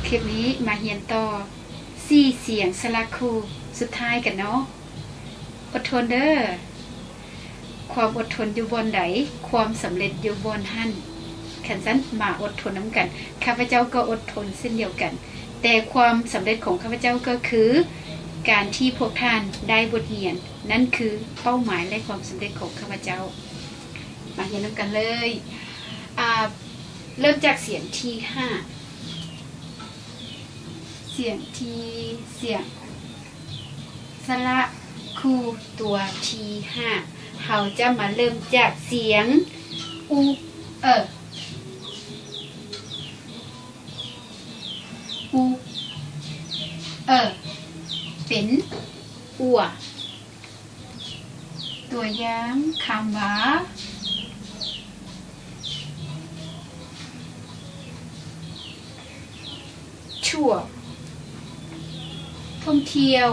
ຄລິບນີ້ມາຮຽນຕໍ່ ສີ່ສຽງສະຫຼະຄູ່ສຸດທ້າຍກັນເນາະ. ອົດທົນເດີ້. ຄວາມອົດທົນຢູ່ບ່ອນໃດ, ຄວາມສຳເລັດຢູ່ບ່ອນຫັ້ນ. ຄັນຊັ້ນ ມາອົດທົນນຳກັນ. ຂ້າພະເຈົ້າກໍອົດທົນເຊັ່ນດຽວກັນ, ແຕ່ຄວາມສຳເລັດຂອງຂ້າພະເຈົ້າກໍຄື ການທີ່ພວກທ່ານໄດ້ບົດຮຽນ, ນັ້ນຄືເປົ້າໝາຍ ແລະ ຄວາມສຳເລັດຂອງຂ້າພະເຈົ້າ. ມາຮຽນນຳກັນເລີຍ. ອາ, ເລີ່ມຈາກສຽງທີຫ້າ. ສຽງທີ, ສຽງສະຫຼະຄູ່ຕົວທີຫ້າ. ເຮົາຈະມາເລີ່ມຈາກສຽງອູເອີ. ອູເອີ ເປັນອົວ. ຕົວຢ່າງຄຳວ່າ tour ທ່ອງທ່ຽວ.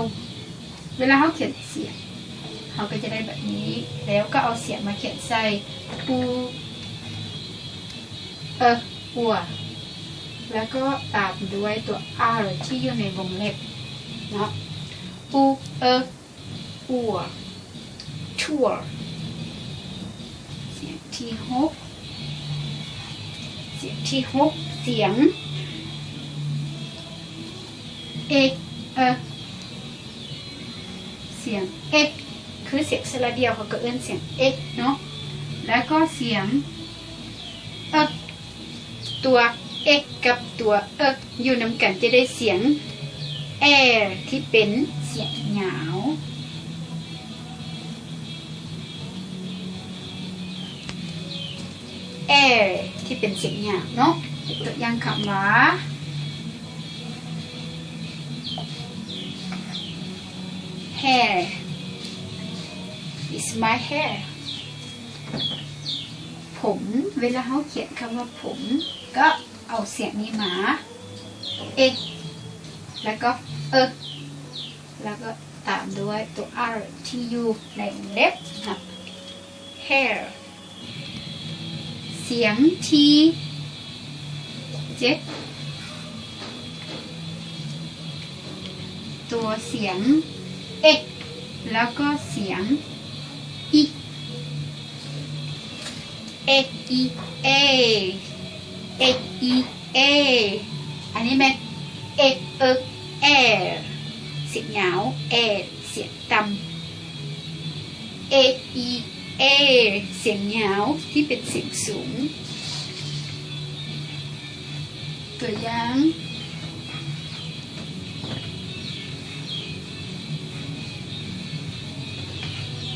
ເວລາເຮົາຂຽນສຽງ ເຮົາກໍຈະໄດ້ແບບນີ້ ແລ້ວກໍເອົາສຽງມາຂຽນໃສ່ ອູເອີ ອົວ ແລ້ວກໍຕາມດ້ວຍຕົວ r ທີ່ຢູ່ໃນວົງເລັບເນາະ. ອູເອີ ອົວ tour. ສຽງທີຫົກ ສຽງທີຫົກ ສຽງເອກ ເອີ ສຽງເອກ ຄືສຽງສະຫຼະດ່ຽວ ເຂົາກໍເອີ້ນສຽງເອກເນາະ. ແລ້ວກໍສຽງເອີ ຕົວເອກກັບຕົວເອີກຢູ່ນຳກັນຈະໄດ້ສຽງແອ ທີ່ເປັນສຽງຍາວ. ແອ ທີ່ເປັນສຽງຍາວເນາະ. ຕົວຢ່າງຄຳວ່າ hair is my hair. ຜົມ. ເວລາເຮົາຂຽນຄຳວ່າຜົມ ກໍເອົາສຽງນີ້ມາ ເອກ ແລ້ວກໍເອີກ ແລ້ວກໍຕາມດ້ວຍຕົວ r ທີ່ຢູ່ໃນວົງເລັບເນາະ. hair. ສຽງທີເຈັດ ຕົວສຽງເອກ ແລ້ວກໍສຽງອີ ເອກ ອີ ເອ ເອກ ອີ ເອ. ອັນນີ້ແມ່ນເອກ ເອີກ ແອ ສຽງຍາວ ແອ ສຽງຕ່ຳ ເອກ ອີ ເອ ສຽງຍາວທີ່ເປັນສຽງສູງ. ຕົວຢ່າງ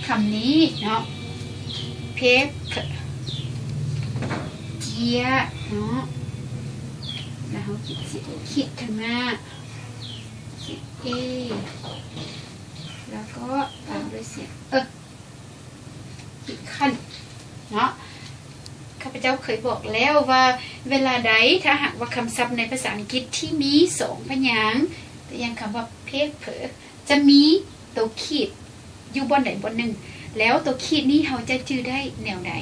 ຄຳນີ້ເນາະ ເພເພີ ເຈຍເນາະ. ແລ້ວເຮົາຂຽນສຽງ ຂຽນທາງໜ້າ ສຽງເອ ແລ້ວກໍຕາມດ້ວຍສຽງເອີ ອີກຂັ້ນເນາະ. ຂ້າພະເຈົ້າເຄີຍບອກແລ້ວວ່າ ເວລາໃດ ຖ້າຫາກວ່າຄຳສັບໃນພາສາອັງກິດທີ່ມີສອງພະຍາງ ຕົວຢ່າງຄຳວ່າເພເພີ ຈະມີໂຕຂີດຢູ່ບ່ອນໃດບ່ອນໜຶ່ງ ແລ້ວໂຕຂີດນີ້ເຮົາຈະຈື່ໄດ້ແນວໃດ?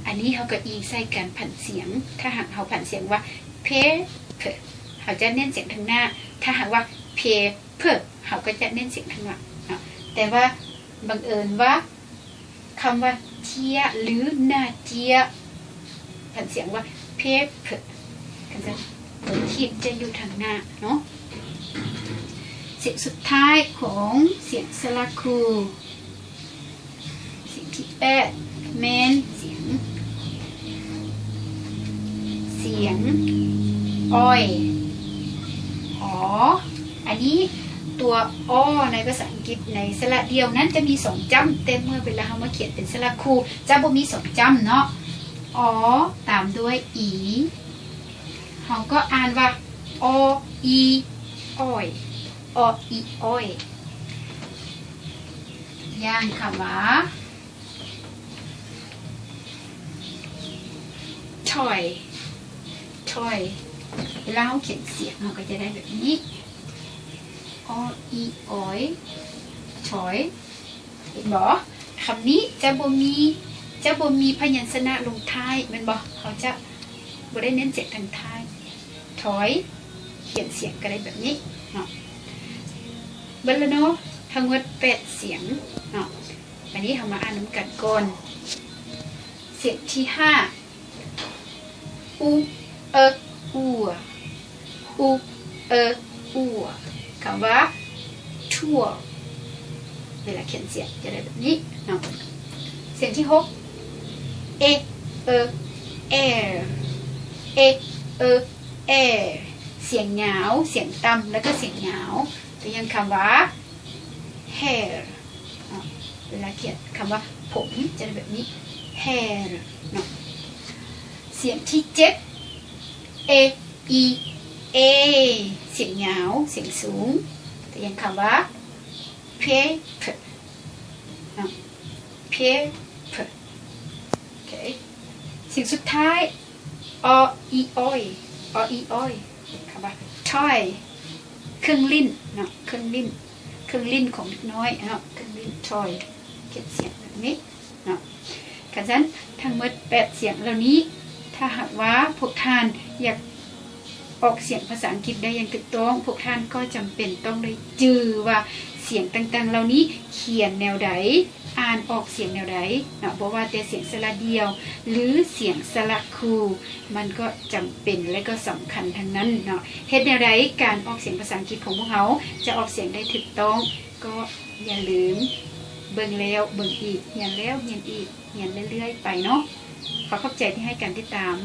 ອັນນີ້ເຮົາກໍອີງໃສ່ການຜັນສຽງ. ຖ້າຫາກເຮົາຜັນສຽງວ່າເພເພີ ເຮົາຈະເນັ້ນສຽງທາງໜ້າ, ຖ້າຫາກວ່າເພເພີ ເຮົາກໍຈະເນັ້ນສຽງທາງຫຼັງເນາະ. ແຕ່ວ່າບັງເອີນວ່າ ຄຳວ່າເຈຍ ຫຼື ໜ້າເຈຍ ຜັນສຽງວ່າເພເພີ ຄັນຊັ້ນ ໂຕຂີດຈະຢູ່ທາງໜ້າເນາະ. ສຽງສຸດທ້າຍຂອງສຽງສະຫຼະຄູ່ ສຽງທີແປດ ແມ່ນສຽງ ສຽງ ອອຍ ອໍ. ອັນນີ້ຕົວ ອໍ ໃນພາສາອັງກິດໃນສະຫຼະດ່ຽວນັ້ນຈະມີສອງຈ້ຳ, ແຕ່ເມື່ອເວລາເຮົາມາຂຽນເປັນສະຫຼະຄູ່ ຈະບໍ່ມີສອງຈ້ຳເນາະ. ອໍ ຕາມດ້ວຍ ອີ ເຮົາກໍອ່ານວ່າ ອໍ ອີ ອອຍ ອໍ ອີ ອອຍ. ຢ່າງຄຳວ່າ ຖອຍ ຖອຍ ເວລາເຮົາຂຽນສຽງ ເຮົາກໍຈະໄດ້ແບບນີ້ ອໍ ອີ ອອຍ ຖອຍ. ເຫັນບໍ່? ຄຳນີ້ຈະບໍ່ມີ ຈະບໍ່ມີພະຍັນຊະນະລົງທ້າຍ ແມ່ນບໍ່? ເຮົາຈະບໍ່ໄດ້ເນັ້ນສຽງທາງທ້າຍ. ຖອຍ ຂຽນສຽງກໍໄດ້ແບບນີ້ເນາະ. ເບິດແລ້ວເນາະ ທັງໝົດແປດສຽງເນາະ. ບາດນີ້ເຮົາມາອ່ານນຳກັນກ່ອນ. ສຽງທີຫ້າ ອຸ ເອິກ ອົວ ອຸ ເອິກ ອົວ ຄຳວ່າ tour ເວລາຂຽນສຽງຈະໄດ້ແບບນີ້ເນາະ. ສຽງທີຫົກ ເອ ເອິກ ແອ ເອ ເອິກ ແອ ສຽງຍາວ ສຽງຕ່ຳ ແລ້ວກໍສຽງຍາວ ຕົວຢ່າງຄຳວ່າ hair ເນາະ. ເວລາຂຽນຄຳວ່າຜົມຈະໄດ້ແບບນີ້ hair ເນາະ. ສຽງທີເຈັດ ເອ ອີ ເອ ສຽງຍາວ ສຽງສູງ ຕົວຢ່າງຄຳວ່າ paper ເນາະ paper. ໂອເຄ ສຽງສຸດທ້າຍ ອໍ ອີ ອໍຍ ອໍ ອີ ອໍຍ ຄຳວ່າ toy ເຄື່ອງຫຼິ້ນເນາະ ເຄື່ອງຫຼິ້ນ ເຄື່ອງຫຼິ້ນຂອງເດັກນ້ອຍເນາະ ເຄື່ອງຫຼິ້ນ toy ຂຽນສຽງແບບນີ້ເນາະ. ຄັນຊັ້ນ ທັງໝົດແປດສຽງເຫຼົ່ານີ້ ຖ້າຫາກວ່າພວກທ່ານຢາກອອກສຽງພາສາອັງກິດໄດ້ຢ່າງຖືກຕ້ອງ ພວກທ່ານກໍຈຳເປັນຕ້ອງໄດ້ຈື່ວ່າສຽງຕ່າງໆເຫຼົ່ານີ້ຂຽນແນວໃດ ອ່ານອອກສຽງແນວໃດເນາະ. ບໍ່ວ່າແຕ່ສຽງສະຫຼະດ່ຽວ ຫຼື ສຽງສະຫຼະຄູ່ ມັນກໍຈຳເປັນ ແລະ ກໍສຳຄັນທັງນັ້ນເນາະ. ເຮັດແນວໃດການອອກສຽງພາສາອັງກິດຂອງພວກເຮົາຈະອອກສຽງໄດ້ຖືກຕ້ອງ ກໍຢ່າລືມເບິ່ງແລ້ວເບິ່ງອີກ ຮຽນແລ້ວຮຽນອີກ ຮຽນເລື້ອຍໆໄປເນາະ. ຂໍຂອບໃຈທີ່ໃຫ້ການຕິດຕາມ.